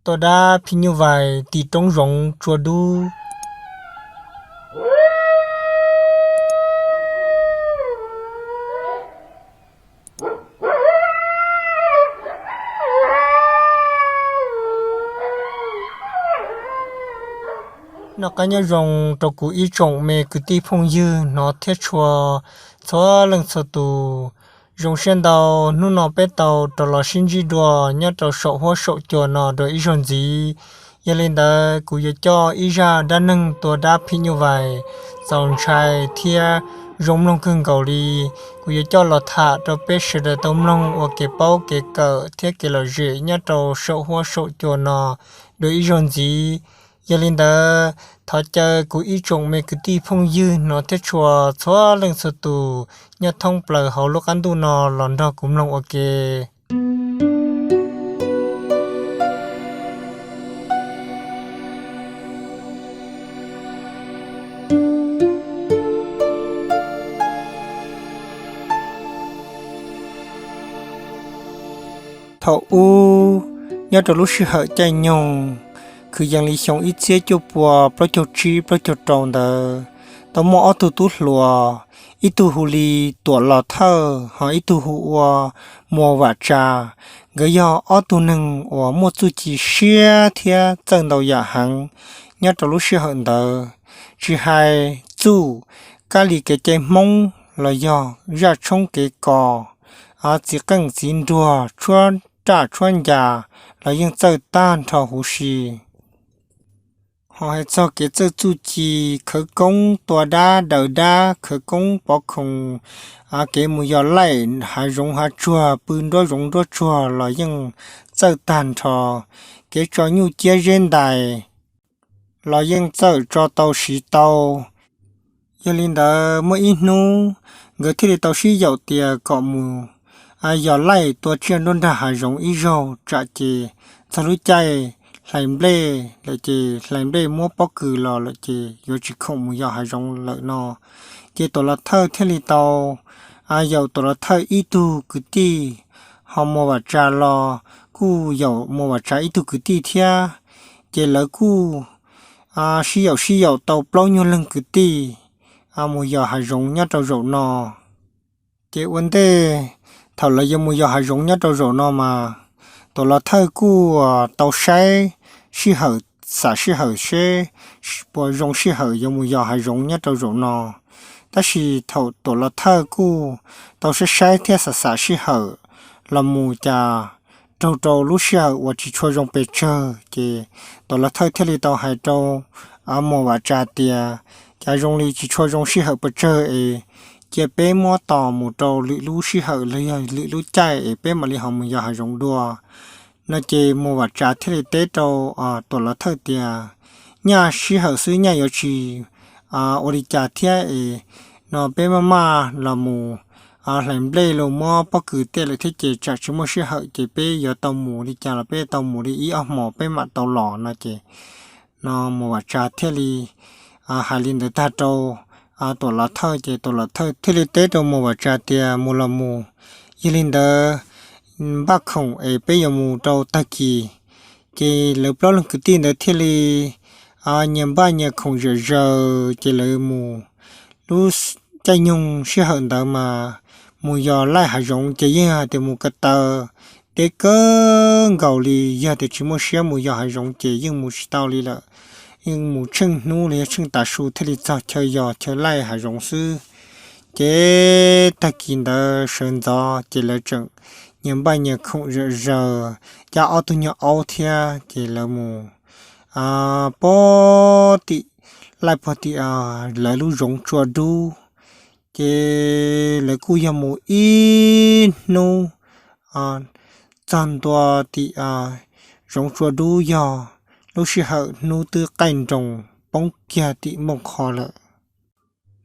tua dab phim nyuj vais tim roob zoov tsua dub. Noj qab nyob zoo rau kuv ib tsoom me kwv tij phooj ywg hnov thiab tshua txhua leej txhua tus. Zoo siab ntau, hnub no peb tau rov los sib ntsib dua nyob rau saum huab saum cua no dua ib zaug ntxiv. Yog li ntawd kuv yuav coj ib zaj dab neeg tua dab phim nyuj vais txaus ntshai thiab zoo mloog kawg nkaus li, kuv yuav coj los tham rau peb sawv daws tau mloog ua kev paub kev kawm thiab kev lom zem nyob rau saum huab saum cua no dua ib zaug ntxiv. Yog li ntawd, thov caw kuv ib tsoom me kwv tij phooj ywg hnov thiab tshua txhua leej txhua tus nyob thoob plaws hauv lub qab ntuj no los nrog kuv mloog ua ke. Thaum ub, nyob rau lub sij hawm caij nyoog, kwv yees li xyoo ib txhiab cuaj pua plaub caug tsib plaub caug rau ntawd, tau muaj ob tug tub hluas, ib tug hu li Tuam Los Thawj ho ib tug hu ua Muas Vam Tsa. Nkawd yog ob tug neeg uas muaj txuj ci siab thiab txawj ntau yam heev nyob rau lub sij hawm ntawd. Tsis hais txuj, kab li kev cai Hmoob los yog zaj tshoob kev kos, txiv qeej txiv nruas, tshuab raj tshuab ncas los yeej txawj tag nrho huv si. Ho hais txog kev txawj txuj ci khawv koob tua dab daws dab, khawv koob pov khoom, kev mus yos laij hav zoov hav tsuag, pw nruab zoov nruab tsuag los yeej txawj tag nrho. Kev tso nyuj ciab zeb ntais los yeej txawj tso tau siv tau. Yog li ntawd, muaj ib hnub nkawd thiaj li tau sib yaum tias kom mus yos laij tua tsiaj nruab nrag hav zoov ib zaug, tsam ces txog lub caij hlais nplej lawm ces hlais nplej muab pob kws los lawm ces yuav tsis khoom mus yos hav zoov lawm no. Ces Tuam Los Thawj thiaj li tau yaum Tuam Los Thawj ib tug kwv tij, ho Muas Vam Tsa los kuj yaum Muas Vam Tsa ib tug kwv tij thiab. Ces lawv kuj sib yaum sib yaum tau plaub nyuag leeg kwv tij mus yos hav zoov nyob rau zaum no. Ces ua ntej thaum lawv yuav mus yos hav zoov nyob rau zaum no mas, Tuam Los Thawj kuj tau saib sij hawm, xam sij hawm seb puas zoo sij hawm yuav mus yos hav zoov nyob rau zaum no. Tab sis thaum Tuam Los Thawj kuj tau saib saib thiab xam xam sij hawm los mus cas raug rau lub sij hawm uas tsis tshua zoo pes tsawg, ces Tuam Los Thawj thiaj li tau hais rau Muas Vam Tsa tias, cas zoo li tsis tshua zoo sij hawm pes tsawg es cia peb muab tos mus rau lwm lub sij hawm los yog lwm lub caij es peb mam li ho mus yos hav zoov dua no. Ces Muas Vam Tsa thiaj li teb rau Tuam Los Thawj tias, nyaj sij hawm xwb, nyaj yuav tsis ua li cas thiab es no peb maj maj los mus hlais nplej los muab pob kws tej lawm thiab ces tsam tsis muaj sij hawm ces peb yuav tau mus li cas los peb tau mus li ib ob hmos peb mam tau los no. Ces no Muas Vam Tsa thiaj li hais li ntawd tag rau Tuam Los Thawj ces Tuam Los Thawj thiaj li teb rau Muas Vam Tsa tias, mus los mus, yog li ntawd npaj khoom es peb yuav mus rau tag kis. Ces lawv plaub leeg kwv tij ntawd thiaj li nyias npaj nyias khoom zom zaws ces lawv mus. Lub caij nyoog sij hawm ntawd mas mus yos laij hav zoov ces yeej hais tias mus ko taw deb kawg nkaus li, yog tias tsis muaj siab mus yos hav zoov ces yeej mus tsis tau li lawm. Yeej mus tsheej hnub los yog tsheej tav su thiaj li txog chaw yos chaw laij hav zoov xwb. Ces tag kis ntawd sawv ntxov ces lawv tseem nyias npaj nyias khoom zom zaws, cab ob tug nyuag aub thiab ces lawv mus pog tim laij pog tim lawv lub zoov tsua dub. Ces lawv kuj yog mus ib hnub txog ntua tim zoov tsua dub yog lub sij hawm hnub twb qaij nroos poob kiag tim npoo qho lawm.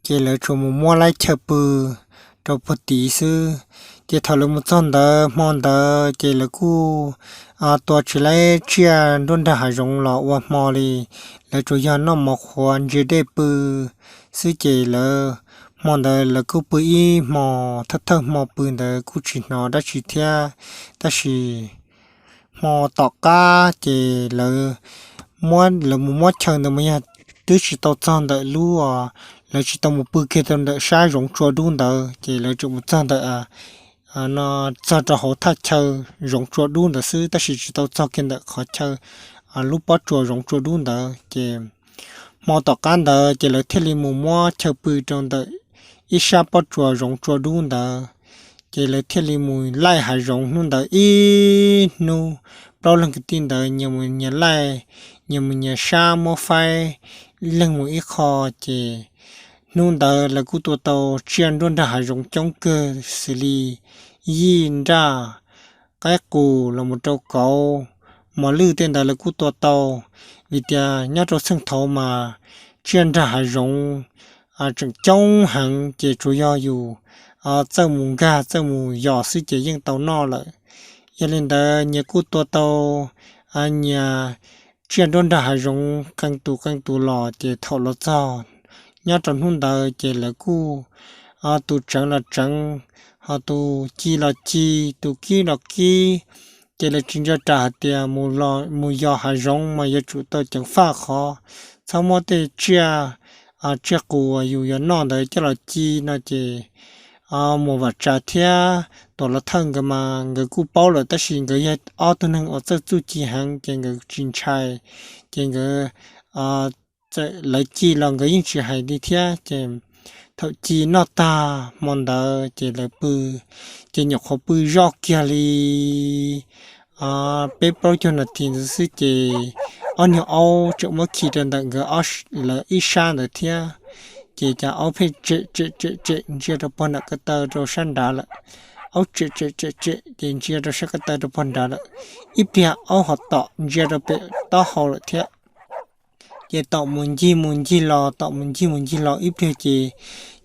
Ces lawv tsuas mus muab laib chaw pw rau puag tid xwb. Ces thaum lawv mus txog ntawd hmo ntawd ces lawv kuj tua tsis laib tsiaj nruab nrag hav zoov los ua hmo li. Lawv tsuas yog noj mov qhuav ntsia dej pw xwb ces lawv, hmo ntawd lawv kuj pw ib hmo, thawj thawj hmo pw ntawd kuj tsis hnov dab tsi thiab. Tab sis Hmo tom qab ces lawv muab, lawv mus muab chaw ntawd mas yog twb tsis tau txog ntawm lub, lawv tsis tau mus pw kiag rau ntawm sab zoov tsua dub ntawd, ces lawv tseem mus txog ntawm, no, txog rau hauv thaj chaw zoov tsua dub ntawd xwb, tab sis tsis tau txog kiag ntawm qhov chaw lub pob tsuas zoov tsua dub ntawd. Ces hmo tom qab ntawd ces lawv thiaj li mus muab chaw pw rau ntawm ib sab pob tsuas zoov tsua dub ntawd. Ces lawv thiaj li mus laij hav zoov hnub ntawd ib hnub. Plaub leeg kwv tij ntawd nyias mus nyias laij, nyias mus nyias sab muab faib, leeg mus ib qho. Ces hnub ntawd lawv kuj tua tau tsiaj nruab nrag hav zoov coob kawg xws li yij, nraj, qaib qus los mus rau kauv, mos lwj tej ntawd lawv kuj tua tau. Vim tias nyob rau txheej thaud mas tsiaj nrag hav zoov tseem coob heev, ces tsuas yog yus txawj mus nkag txawj mus yos xwb ces yeej tau noj lawm. Yog li ntawd nyias kuj tua tau nyias tsiaj nruab nrag hav zoov qee tus qee tus los, ces thaum los txog nyob rau hnub ntawd ces lawv kuj tus tseev los tseev, ho tus ci los ci, tus kib los kib. Ces lawv tsis ntsia ras hais tias mus yos hav zoov mas yuav tsum tau ceev faj qhov, txhob muab tej tsiaj, tsiaj qus uas yus yuav noj ntawd coj los ci no ces Muam Vam Tsa thiab Tuam Los Thawj nkawd mas nkawd kuj paub lawm, tab sis nkawd yog ob tug neeg uas txawj txuj ci heev ces nkawd tsis ntshai. Ces nkawd, lawv ci los nkawd yeej tsis hais li thiab. Ces thaum ci noj tag hmo ntawd ces lawv pw, ces nyuam qhuav pw zoj kiag li peb plaub caug nas this ntawd xwb ces ob niag aub tseem muab khi rau ntawm nkawd lawv ib sab ntawd thiab. Ces cov aub pheej tsem tsem tsem tsem ntsia rau pog nram ko taw rau sab nrad lawm. Aub tsem tsem tsem tsem ces ntsia rau sab ko taw rau pog nrad lawm. Ib pliag aub ho tom ntsia rau pem taub hau lawm thiab. Ces tom mus ncig mus ncig los, tom mus ncig mus ncig los ib pliag ces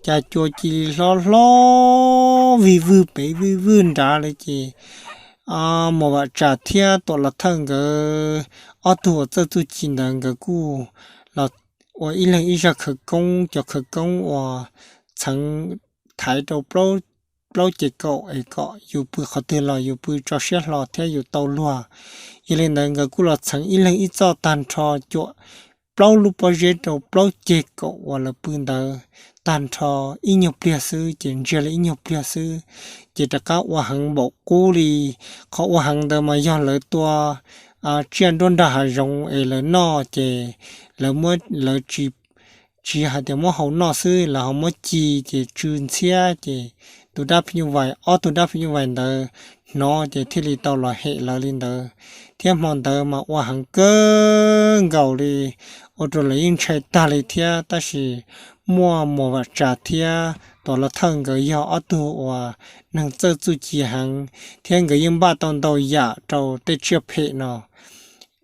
cas cua cia li hlob hlob vij vwg pem vij vwg nrad li ces Muam Vam Tsa thiab Tuam Los Thawj nkawd ob tug uas txawj txuj ci ntawd nkawd kuj los ua ib leeg ib zaj khawv koob, cov khawv koob uas txheev thaiv rau plaub ceg kaum es kom yus pw qhov twg los yus pw tso siab hlo thiab yus tau luag. Yog li ntawd nkawd kuj los txheev ib leeg ib txoj tag nrho cuam plaub lub pob zeb rau plaub ceg kaum uas lawv pw ntawd tag nrho ib nyuag pliag xwb ces ntsia li ib nyuag pliag xwb ces rov qab ua heev npaum qub li. Qhov ua heev ntawd mas yog lawv tua tsiaj nruab nrag hav zoov es lawv noj ces lawv muab, lawv tsis, tsis hais tias muab hau noj xwb, lawv ho muab ci ces tsw ntxhiab ces tus dab phim nyuj vais, ob tug dab phim nyuj vais ntawd hnov ces thiaj li tau los hem lawv li ntawd. Thiab hmo ntawd mas ua heev kawg nkaus li, ua rau lawv yeej ntshai tag li thiab. Tab sis muaj Muam Vam Tsa thiab Tuam Los Thawj nkawd yog ob tug uas neeg txawj txuj ci heev thiab nkawd yeej npaj tau ntau yam rau tej tsiaj phem no.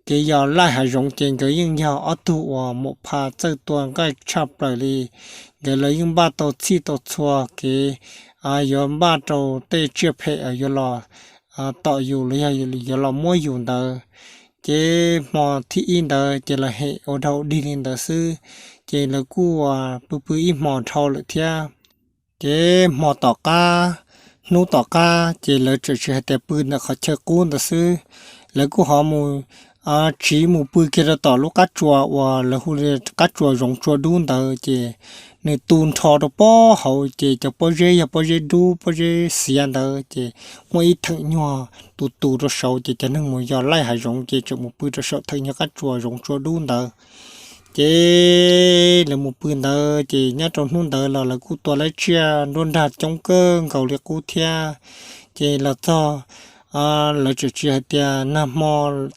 Kev yos laij hav zoov ces nkawd yeej yog ob tug uas muam pha txawj tua nqaij tshaj plaws li. Nkawd los yeej npaj tau txhij tau txhua kev yuav npaj rau tej tsiaj phem yuav los tom yus los yog yuav los muab yus ntawd. Ces hmo thib ib ntawd ces lawv hem ua dhau dig li ntawd xwb, ces lawv kuj pw pw ib hmo dhau lawm thiab. Ces hmo tom qab, hnub tom qab ces lawv tseem tsis hais tias pw ntawm qhov chaw qub ntawd xwb, lawv kuj ho mus tsiv mus pw kiag rau tom lub qab tsuas uas lawv hu li qab tsuas zoov tsua dub ntawd ces nws tu nrho rau pob hauv ces cov pob zeb yog pob zeb dub pob zeb xiav ntawd ces muaj ib theem nyuag tus tus rau saud ces cov neeg mus yos laij hav zoov ces tseem mus pw rau saum theem nyuag qab tsuas zoov tsua dub ntawd. Ces lawv mus pw ntawd ces nyob rau hnub ntawd los lawv kuj tua lawv tsiaj nruab nrag coob kawg nkaus li qub thiab. Ces los txog, lawv tseem tsis hais tias nag hmo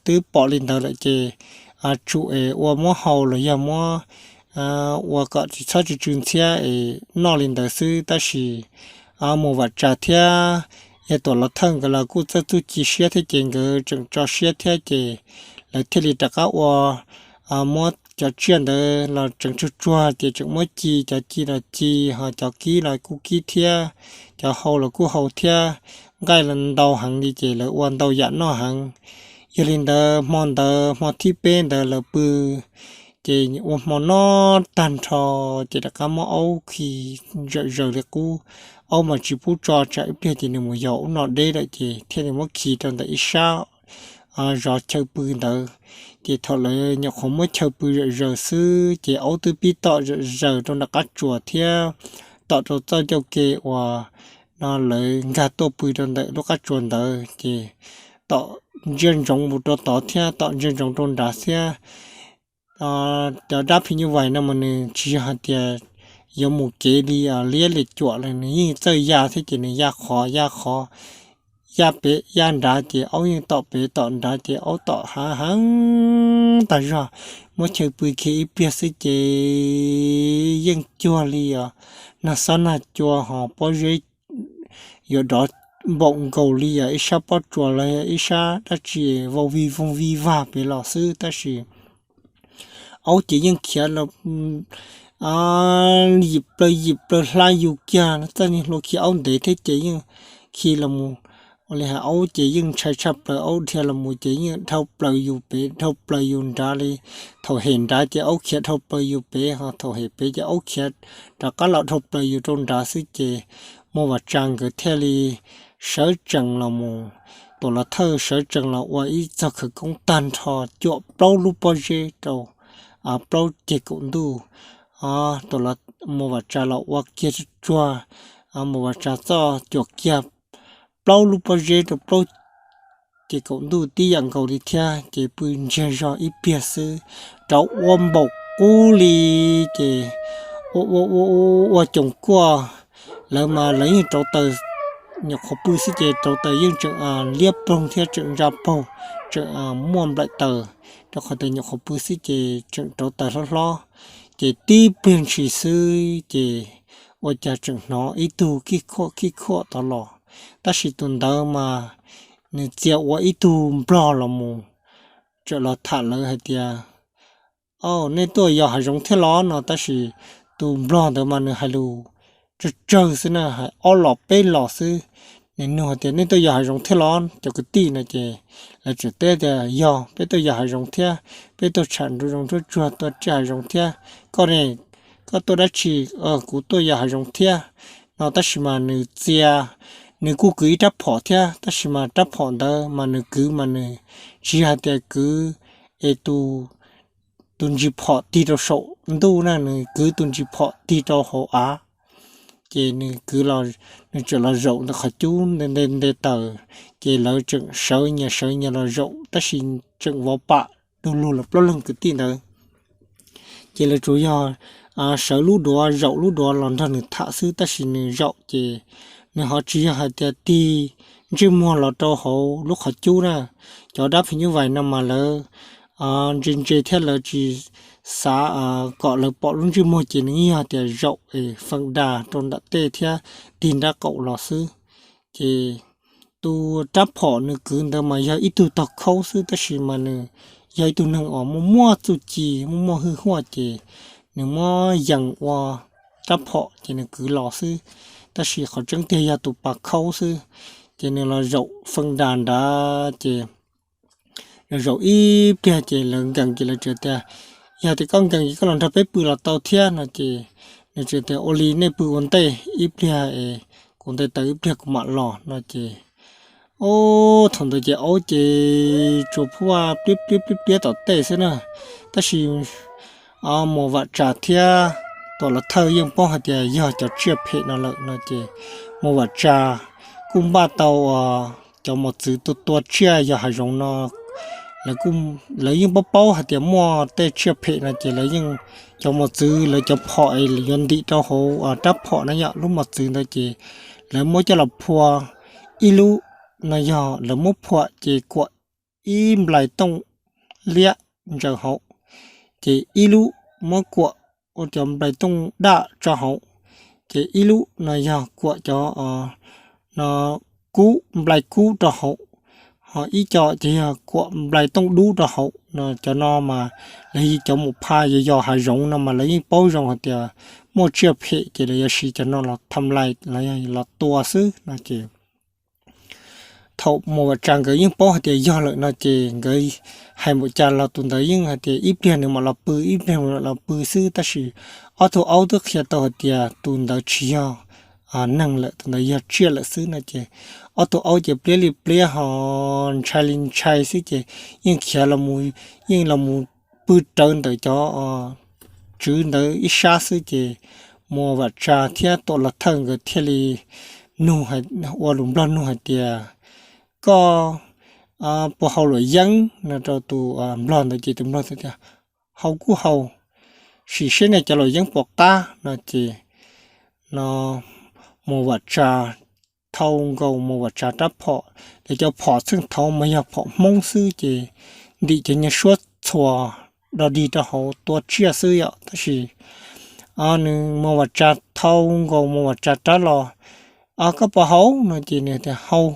twb pom li ntawd lawm ces tsum es ua muab hau los yog muab ua kom tsis txhob tsw tsw ntxhiab es noj li ntawd xwb. Tab sis Muam Vam Tsa thiab yog Tuam Los Thawj nkawd los kuj txawj txuj ci siab thiab ces nkawd tseem tso siab thiab ces lawv thiaj li rov qab ua, muab cov tsiaj ntawd los tseev tsuag tsuag ces tseem muab ci, cov ci los ci, ho cov kib los kuj kib thiab. Cov hau los kuj hau thiab. Nqaij los ntau heev li ces lawv ua ntau yam noj heev. Yog li ntawd hmo ntawd hmo thib peb ntawd lawv pw ces ua hmo noj tag nrho ces rov qab muab aub khi zawm zaws li qub. Aub mas tsis pub tso tsam ib pliag ces nws mus yos ub no deb lawm ces thiaj li muab khi rau ntawm ib sab zov chaw pw ntawd. Ces thaum lawv nyuam qhuav muab chaw pw zom zaws xwb ces aub twb pib tom zom zaws rau nram qab tsuas thiab tom rau txoj cauj ke uas no lawv nkag tuaj pw rau ntawm lub qab tsuas ntawd ces tom ntsia ntsoov mus rau tod thiab tom ntsia ntsoov rau nrad thiab. Cov dab phim nyuj vais no mas nws tsis yog hais tias yuav mus kev li liab li cuam li, nws yeej txawj ya thiab ces nws ya qhov ya qhov, ya pem ya nrad ces aub yeej tom pem tom nrad ces aub tom hav heev tag zog. Muab chaw pw kiag ib pliag xwb ces yeej cuag li os nag xob nag cua ho pob zeb yuav dov npaum nkaus li ib sab pob tsuas los ib sab dab tsi vau vij voog vij vag pem los xwb tab sis aub ces yeej khiav yim plaws yim plaws hla yus kiag, txoj niag hlua khi aub ntev thiab ces yeej khi los mus. Ua li hais aub ces yeej ntshai tshaj plaws, aub dhia los mus ces yeej dhau plaws yus pem dhau plaws yus nrad li. Thaum hem nrad ces aub khiav dhau plaws yus pem ho thaum hem pem ces aub khiav rov qab los dhau plaws yus rau nrad xwb ces Muas Vam Tsa nkawd thiaj li sawv tsees los mus, Tuam Los Thawj sawv tsees los ua ib txog khawv koob tag nrho cuam plaub lub pob zeb rau plaub ceg kaum ntuj. Muas Vam Tsa los ua kiag tsuag tsuag, Muas Vam Tsa txoj cuam kiag plaub lub pob zeb rau plaub ceg kaum ntuj tib yam nkaus li thiab ces pw ntsiag zog ib pliag xwb rov ua npaum qub li ces ua ua ua ua coos kuaj. Lawv mas lawv yeej rauv taws, nyuam qhuav pw xwb ces rauv taws yeej tseem liab ploog thiab tseem ntsa paug, tseem muaj nplaim taws, rau qhov tias nyuam qhuav pw xwb ces tseem rauv taws hlob hlob. Ces tib pliag ntshis xwb ces ua cas tseem hnov ib tug kij khuaj kij khuaj tod los, tab sis tus ntawd mas nws txia ua ib tug nplog los mus, txawm los tham lawv hais tias, Au, nej tuaj yos hav zoov thiab los? No tab sis tus nplog ntawd mas nws hais lus tsawg tsawg xwb na, hais ob los peb los xwb. Nws nug hais tias, Nej tuaj yos hav zoov thiab los cov kwv tij? No ces lawv txawm teb tias, Yog, peb tuaj yos hav zoov thiab, peb tuaj tsham nruab zoov nruab tsuag tuaj tsiaj hav zoov thiab. Koj ne, koj tuaj dab tsi? Kuv tuaj yos hav zoov thiab. No tab sis mas nws txia, nws kuj kwv ib rab phom thiab tab sis mas rab phom ntawd mas nws kwv mas nws tsis yog hais tias kwv es tus ntsis phom tig rau saum ntuj na, nws kwv tus ntsis phom tig rau hauv av. Ces nws kwv, nws tseem los zaum ntawm qhov cub nte nte taws, ces lawv tseem sawv nyias sawv nyias los zaum tab sis tseem vov pam du lug lawv plaub leeg kwv tij ntawd. Ces lawv tsuas yog sawv lub duav zaum lub duav los nrog nws tham xwb tab sis nws zaum ces nws ho tsis yog hais tias tig ntsej muag los rau hauv lub qhov cub na. Cov dab phim nyuj vais no mas lawv ntse ntse thiab lawv tsis xav kom lawv pom lub ntsej muag ces nws yeej yog tias zaum es feej da rau nram tej thiab tig nrab qaum los xwb. Ces tus rab phom nws kwv ntawd mas yog ib tug tog khaub xwb tab sis mas nws yog ib tug neeg uas muaj muaj txuj ci muaj muaj hwj huaj ces nws muab yees ua rab phom ces nws kwv los xwb, tab sis qhov tseeb tiag yog tus pas khaub xwb. Ces nws los zaum feej da nrad ces los zaum ib pliag ces lawv nkees ces lawv tseem tias, Yog tias koj nkees ces koj los nrog peb pw los tau thiab. No ces nws tseem tias, Ua li nej pw ua ntej ib pliag es kuv nte taws ib pliag kuv mam los. No ces, o, thaum ntawd ces aub ces tsuas phuaj pliab pliab pliab tom tej xwb na, tab sis Muas Vam Tsa thiab Tuam Los Thawj yeej paub hais tias yog cov tsiaj phem no lawm no ces Muas Vam Tsa kuj npaj tau cov mos txwv tua tua tsiaj yos hav zoov no. Lawv yeej paub paub hais tias muaj tej tsiaj phem no ces lawv yeej, cov mos txwv lawv cov phom es yuav ntim rau hauv rab phom na yom, lub mos txwv ntawd ces lawv muab coj los phua. Ib lub no yog lawv muab phua ces kuam ib nplais tooj liab ntsaws hauv, ces ib lub muab kuam ua cov nplais tooj daj tso hauv, ces ib lub no yog kuam cov no kub, nplais kub rau hauv, ho ib co ces yog kuam nplais tooj dub rau hauv no. Cov no mas lawv yog cov mus pha yos yos hav zoov no mas lawv yeej paub zoo hais tias muaj tsiaj phem ces lawv yuav siv cov no los tham lais los yog los tua xwb no ces thaum Muas Vam Tsa nkawd yeej paub hais tias yog lawm no ces nkawd hais npaum cas los tus ntawd yeej hais tias ib pliag nws mam los pw, ib pliag nws mam los pw xwb, tab sis ob tug aub twb qhia tau hais tias tus ntawd tsis yog neeg lawm, tus ntawd yog tsiaj lawm xwb no ces ob tug aub ces pliab li pliab ho ntshai li ntshai xwb ces yeej khiav los, yeej los mus pw rawv ntawm cov tswv ntawd ib sab xwb ces Muas Vam Tsa thiab Tuam Los Thawj nkawd thiaj li nug, ua lus Nplog nug hais tias, Koj puas haus luam yeeb? No rau tus Nplog ntawd ces tus Nplog tias, Haus kuj haus, sim seb nej cov luam yeeb puas qab no ces no Muas Vam Tsa thau nkaus Muas Vam Tsa rab phom, ces cov phom txheej thaud mas yog phom Hmoob xwb ces ntim cov nyuag suab txhuas do dig rau hauv tua tsiaj xwb yom, tab sis nws Muas Vam Tsa thau nkaus Muas Vam Tsa rab los, Koj puas haus? No ces nws tias, Haus.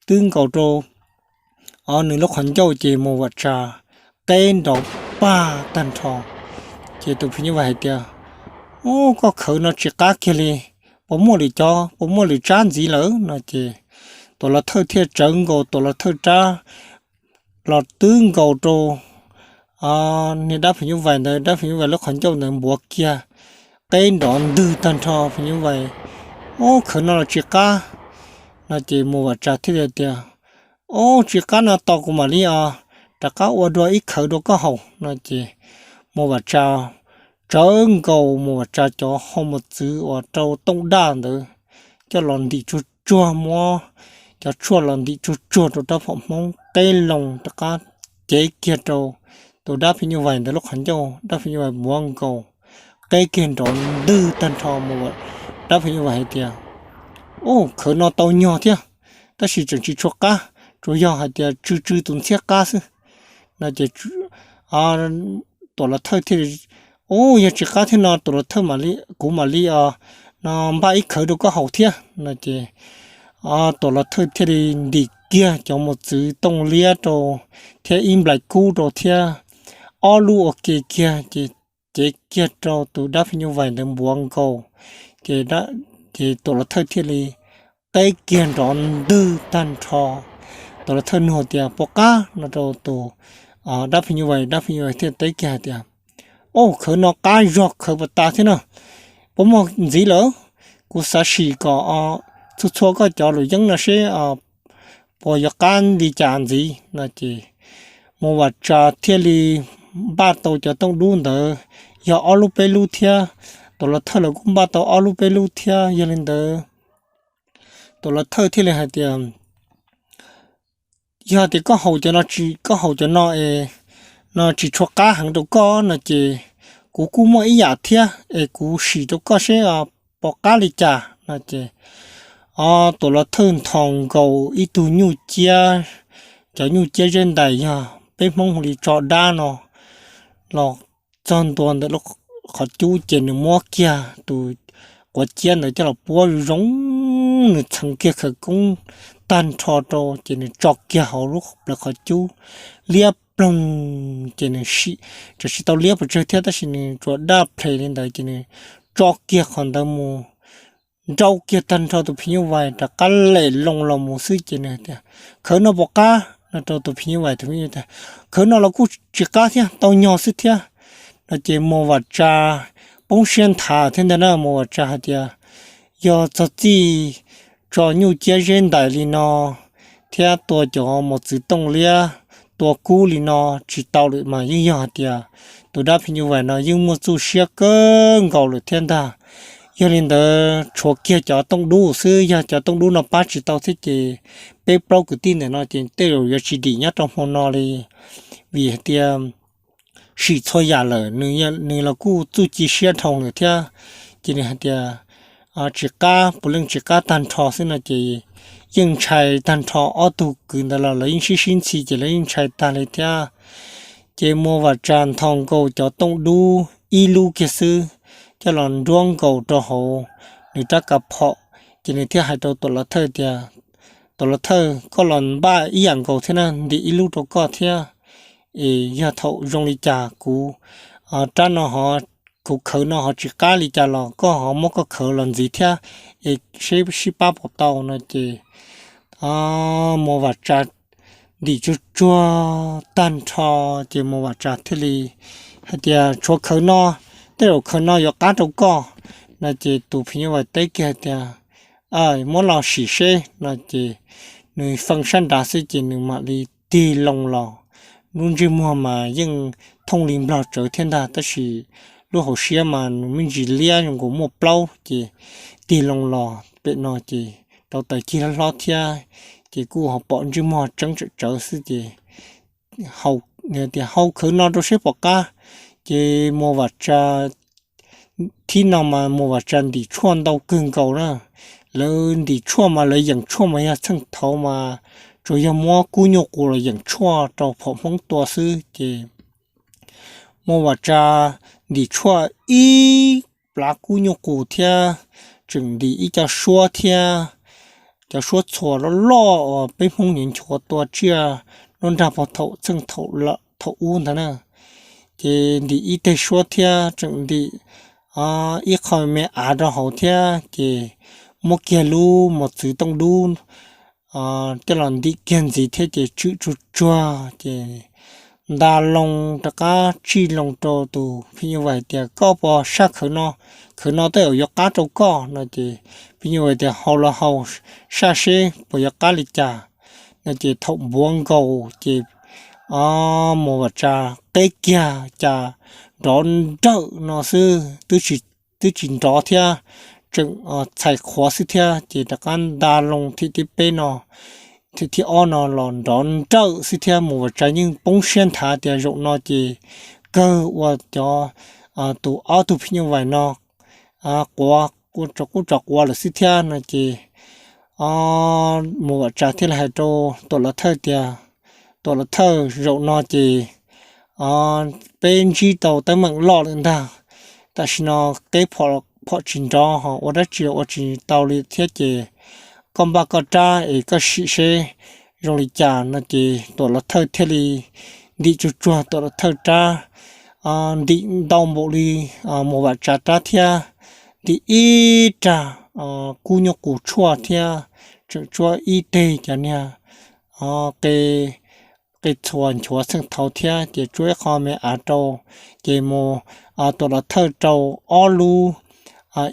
Twb nkaus rau nws lub qhov ncauj ces Muas Vam Tsa qeb nrov pag tag nrho. Ces tus phim nyuj vais hais tias, Ub, koj khawv no tsis qab kiag li, puas muaj lwm cov, puas muaj lwm tsab ntxiv lawm? No ces Tuam Los Thawj thiaj tsawv nkaus Tuam Los Thawj rab los twb nkaus rau niag dab phim nyuj vais ntawd, dab phim nyuj vais lub qhov ncauj ntawd npuav kiag, qeb nrov ntwg tag nrho. Phim nyuj vais, Ub, khawv no los tsis qab. No ces Muas Vam Tsa thiaj li tias, Ub, tsis qab no tos kuv mam li os, rov qab ua dua ib khawv rau koj haus. No ces Muas Vam Tsa tsawv nkaus Muas Vam Tsa cov hau mos txwv uas rau tooj daj ntawd coj los ntim tsuag tsuag, muab cov tshuaj los ntim tsuag tsuag rau rab phom Hmoob, qeb loo rov qab cev kiag rau tus dab phim nyuj vais ntawd lub qhov ncauj, dab phim nyuj vais npuav nkaus, qeb kiag nrov ntwg tag nrho. Dab phim nyuj vais hais tias, Ub, khawv no tau nyog thiab, tab sis tseem tsis tshua qab, tsuas yog hais tias tsw tsw tus ntxhiab qab xwb. No ces Tuam Los Thawj thiaj li, Ub, yog tsis qab thiab no Tuam Los Thawj, kuv mam li os, no npaj ib khawv rau koj haus thiab. No ces Tuam Los Thawj thiaj li ntim kiag cov mos txwv tooj liab rau thiab ib nplais kub rau thiab ob lub ua ke kiag ces cev kiag rau tus dab phim nyuj vais ntawd npuav nkaus, ces Tuam Los Thawj thiaj li qeb kiag nrov ntwg tag nrho. Tuam Los Thawj nug tias, Puas qab? No rau tus dab phim nyuj vais, dab phim nyuj vais thiaj teb kiag hais tias, Ub, khawv no qab zog khawv puas tas thiab no, puas muaj ntxiv lawm? Kuv xav sim kom txhua txhua koj cov luam yeeb no seb puas yuav qab li cas ntxiv. No ces Muas Vam Tsa thiaj li npaj tau cov tooj dub ntawd yog ob lub peb lub thiab, Tuam Los Thawj los kuj npaj tau ob lub peb lub thiab. Yog li ntawd Tuam Los Thawj thiaj li hais tias, Yog tias koj haus cov no, koj haus cov no es no tsis tshua qab heev rau koj no ces kuv kuj muaj ib yam thiab es kuv sim rau koj seb puas qab li cas. No ces Tuam Los Thawj nthos nkaus ib tug nyuj ciab, cov nyuj ciab zeb ntais yog peb Hmoob hu li tso dab no los txog ntua ntawm lub qhov cub ces nws muab kiag tus quav ciab ntawd coj los puab zoo, nws txheev kiag khawv koob tag nrho rau ces nws tso kiag hauv lub plawv qhov cub, liab ploog ces nws sim, tam sim tau liab pes tsawg thiab tab sis nws tsuas daj ple li ntawd ces nws tso kiag qhov ntawd mus, nrau kiag tag nrho tus phim nyuj vais rov qab lem loo los mus xwb ces nws tias, Khawv no puas qab? No rau tus phim nyuj vais, tus phim nyuj vais tias, Khawv no los kuj tsis qab thiab, tau nyog xwb thiab. No ces Muas Vam Tsa poob siab nthav thiab ntag na, Muas Vam Tsa hais tias, Yog txog txij tso nyuj ciab zeb ntais li no thiab tua cov mos txwv tooj liab, tua kub li no tsis tau lawm mas yeej yog hais tias tus dab phim nyuj vais no yeej muaj txuj siab kawg nkaus lawm thiab ntag. Yog li ntawd tshuav kiag cov tooj dub xwb, yog cov tooj dub no pab tsis tau thiab ces peb plaub kwv tij ntawm no ces tej zaum yuav tsis dim nyob rau hmo no li, vim hais tias sim txhua yam lawm, nws los kuj txuj ci siab dhau lawm thiab. Ces nws hais tias tsis qab, puav leej tsis qab tag nrho xwb no ces yeej ntshai tag nrho, ob tug kwv ntawd los lawv yeej sib sib ntxhi ces lawv yeej ntshai tag li thiab. Ces Muas Vam Tsa nthos nkaus cov tooj dub ib lub kiag xwb coj los nruab nkaus rau hauv nws rab kav phom, ces nws thiaj hais rau Tuam Los Thawj tias, Tuam Los Thawj, koj los npaj ib yam nkaus thiab na, ntim ib lub rau koj thiab. Es yog thaum zoo li cas kuv rab no ho, kuv khawv no ho tsis qab li cas los koj ho muab koj khawv los ntxiv thiab, es seb sib pab puas tau. No ces Muas Vam Tsa ntim tsuag tsuag tag nrho ces Muas Vam Tsa thiaj li hais tias, Tshuav khawv no, tej zaum khawv no yuav qab rau koj. no ces tus phim nyuj vais teb kiag tias, Muab los sim seb. No ces nws feej sab nraud xwb ces nws mam li tig loo los. Lub ntsej muag mas yeej thooj li nplog tsawv thiab ntag, tab sis lub hauv siab mas nws me ntsis liab zoo nkaus muaj plaub ces tig loo los pem no ces rau taws cig hlob hlob thiab, ces kuj ho pom ntsej muag tseeb tsawv tsawv xwb ces tias, Hau khawv no rau seb pom qab. Ces Muas Vam Tsa thib no mas Muas Vam Tsa ntim tshuaj ntau kawg nkaus na. Lawv ntim tshuaj mas lawv yeem tshuaj mas yog txheej thaud mas tsuas yog muab kub nyuj qus los yeem tshuaj rau phom Hmoob tua xwb ces Muas Vam Tsa ntim tshuaj ib plav kub nyuj qus thiab tseem ntim ib co suab thiab, cov suab txhuas loj loj uas peb Hmoob nyiam nchuav tua tsiaj nruab nrag pog thaum txheej thaum ub ntawd na. Ces ntim ib teg suab thiab tseem ntim ib qho me av rau hauv thiab ces muab kiag lub mos txwv tooj dub coj los ntim kiag ntxiv thiab ces tswm tsuag tsuag ces nta loo rov qab tsij loo rau tus phim nyuj vais tias, Koj puas saj khawv no? Khawv no tej zaum yuav qab rau koj. No ces phim nyuj vais tias, Hau los hau, saj seb puas yuav qab li cas. No ces thaum npuav nkaus ces Muas Vam Tsa qeb kiag cas nrov nrawm no xwb, twb tsis nrov thiab, tseem txhais qhuav xwb thiab ces rov qab nta loo thib peb no, thib ob no los nrov nrawm xwb thiab. Muas Vam Tsa yeej poob siab nthav tias zaum no ces kawg ua cov, tus ob tug phim nyuj vais no quav, qub tso quav lawm xwb thiab no ces Muas Vam Tsa thiaj li hais rau Tuam Los Thawj tias, Tuam Los Thawj, zaum no ces peb ntsib tau teeb meem loj lawm ntag. Tam sim no qeb phom tsis nrov ho ua dab tsi ua tsis tau li thiab ces koj npaj koj rab es koj sim seb zoo li cas. No ces Tuam Los Thawj thiaj li ntim tsuag tsuag Tuam Los Thawj rab, ntim ntau npaum li Muas Vam Tsa rab thiab, ntim ib rag kub nyuj qus tshuaj thiab tseem tsuab ib teg cov niag qe txhuas nchuav txheej thaud thiab ces tsuab ib qho me av rau, ces Muas, Tuam Los Thawj rau ob lub,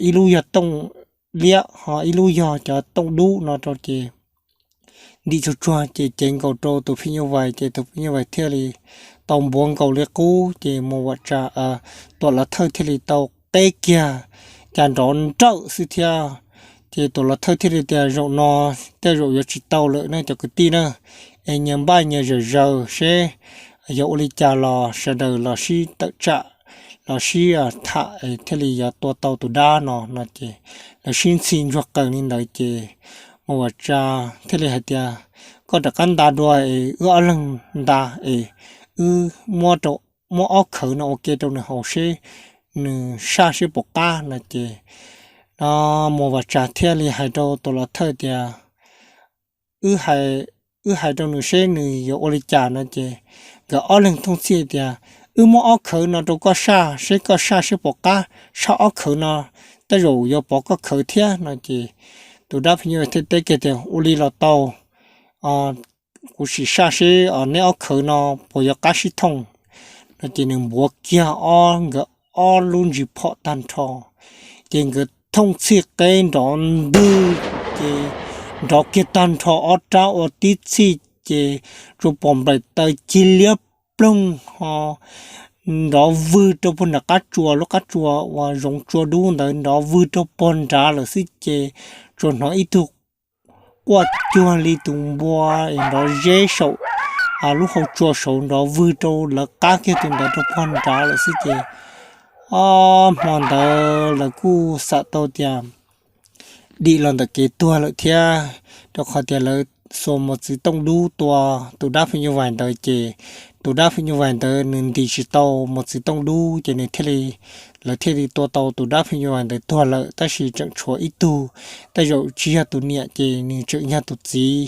ib lub yog tooj liab ho ib lub yog cov tooj dub no rau ces ntim tsuag tsuag ces cev nkaus rau tus phim nyuj vais ces tus phim nyuj vais thiaj li tau npuav nkaus li qub ces Muas Vam Tsa, Tuam Los Thawj thiaj li tau qeb kiag cas nrov nrawm xwb thiab. Ces Tuam Los Thawj thiaj li tias, Zaum no tej zaum yuav tsis tau lawm ne cov kwv tij na, es nyias npaj nyias zam zaws seb yog ua li cas los sawv daws los sib tawm tsam los sib tham thiaj li yuav tua tau tus dab no. No ces lawv sib ntxhi ntsuag qees li ntawd ces Muas Vam Tsa thiaj li hais tias, Koj rov qab nta dua es wb ob leeg nta es wb muab ob khawv no ua ke rau nws haus seb nws saj seb puas qab. No ces Muas Vam Tsa thiaj li hais rau Tuam Los Thawj tias, Wb hais rau nws seb nws yuav ua li cas. No ces nkawd ob leeg thooj txhij tias, Wb muab ob khawv no rau koj saj seb koj saj seb puas qab, saj ob khawv no tej zaum yuav pov koj khawv thiab. No ces tus dab phim nyuj vais thiaj teb kiag tias, Ua li los tau, kuv sim saj seb neb ob khawv no puas yuav qab sib thooj. No ces nws npuav kiag ob, nkawd ob lub ntsis phom tag nrho, ces nkawd thooj txhij qeb nrov ntwg, ces nrov kiag tag nrho ob rab ua tib txhij, ces tsuas pom nplaim taws cig liab ploog ho nrov vwg rau puag nram qab tsuas, lub qab tsuas uas zoov tsua dub ntawd nrov vwg rau puag nrad lawm xwb ces tsuas hnov ib tug quaj cuag li tus npua es nrov zeb saum lub hau tsua saud nrov vwg rau lawv qab kiag tus ntawd rau puag nrad lawm xwb ces ob hmo ntawd lawv kuj xam tau tias dim los ntawm kev tuag lawm thiab, rau qhov tias lawv xuas mos txwv tooj dub tua tus dab phim nyuj vais ntawd ces tus dab phim nyuj vais ntawd nws ntis tsis tau mos txwv tooj dub ces nws thiaj li, lawv thiaj li tua tau tus dab phim nyuj vais ntawd tuag lawm, tab sis tseem tshuav ib tug, tej zaum tsis yog tus niam ces nws tseem yog tus txiv.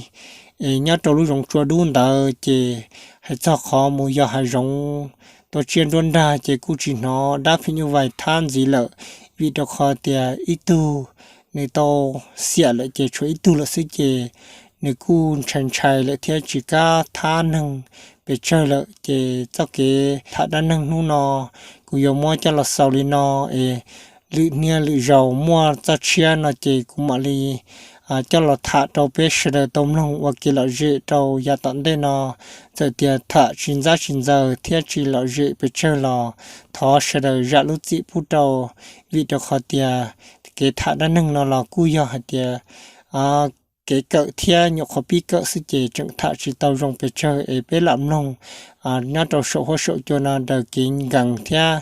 Es nyob rau lub zoov tsua dub ntawd ces hais txog qhov mus yos hav zoov tua tsiaj nruab nrag ces kuj tsis hnov dab phim nyuj vais thab ntxiv lawm, vim rau qhov tias ib tug nws tau xiam lawm ces tshuav ib tug lawm xwb ces nws kuj ntshai ntshai lawm thiab tsis kam thab neeg pes tsawg lawm. Ces txoj kev tham dab neeg hnub no kuv yuav muab coj los xaus li no es lwm niaj lwm zaus muaj txoj tshiab no ces kuv mam li coj los tham rau peb sawv daws tau mloog ua kev lom zem rau yav tom ntej no. Txawm tias tham tsis ntxab tsis ntxaws thiab tsis lom zem pes tsawg los thov sawv daws zam lub txim pub rau, vim rau qhov tias kev tham dab neeg no los kuj yog hais tias kev kawm thiab nyuam qhuav pib kawm xwb ces tseem tham tsis tau zoo pes tsawg es peb lam mloog nyob rau saum huab saum cua no daws kev nkees thiab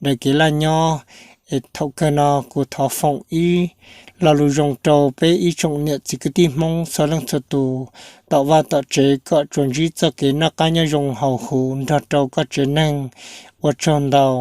daws kev laj nyob. Es thaum kawg no kuv thov foom ib lo lus zoo rau peb ib tsoom niam txiv kwv tij Hmoob txhua leej txhua tus tom vaj tom tsev kom tsuas ntsib txoj kev noj qab nyob zoo haus huv nrog rau koj tsev neeg. Ua tsaug ntau.